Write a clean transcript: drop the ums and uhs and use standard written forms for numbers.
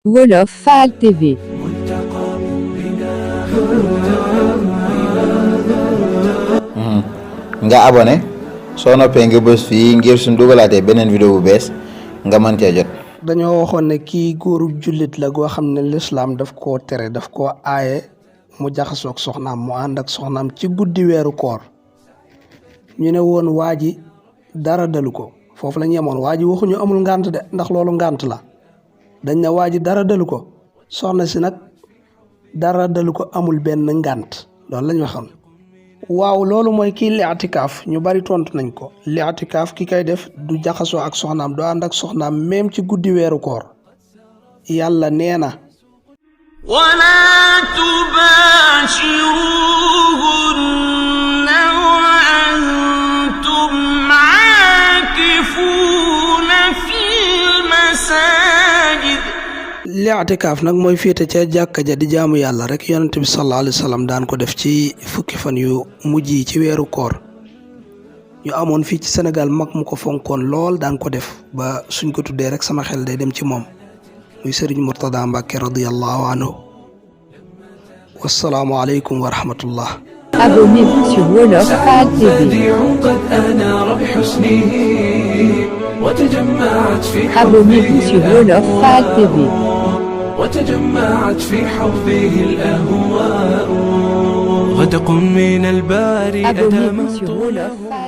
Wolof Fall TV. nga abonné soo noppee nga bës fii ngir suñ dugalaatee beneen vidéo bu bees nga mën cee jot. dañoo waxoon ne kii góorub jullit la goo xam ne lislaam daf koo tere daf koo aaye mu jaxasoog soxnaam mu ànd ak soxnaam ci guddi weeru koor ñu ne woon waa ji dara dalu ko foofu la ñu yemoon waa ji waxuñu amul ngànt de ndax loolu ngànt la dañ ne waa ji dara dalu ko soxna si nag dara dalu ko amul benn ngànt loolu lañ waxoon. waaw loolu mooy kii li'tikaaf ñu bari tontu nañ ko li'tikaaf ki kay def du jaxasoo ak soxnaam du ànd ak soxnaam même ci guddi weeru koor yàlla nee na wala tubashiruhunna wa antum aakifuuna fil masajid. li'tikaaf nag mooy féete ca jàkka ja di jaamu yàlla rek yonent bi sallallahu alayhi wa sallam daan ko def ci fukki fan yu mujj yi ci weeru koor ñu amoon fii ci Sénégal mag mu ko fonkoon lool daan ko def ba suñ ko tuddee rek sama xel day dem ci moom muy Serigne Mourtada Mbacke radiyallahu anhu wassalaamu aleykum wa rahmatullah. Abonnez-vous sur Wolof Fall TV. Abonnez-vous sur Wolof Fall TV. وتجمعت في حوضه الأهواء غدق من الباري Abonnez-vous sur Wolof Fall TV.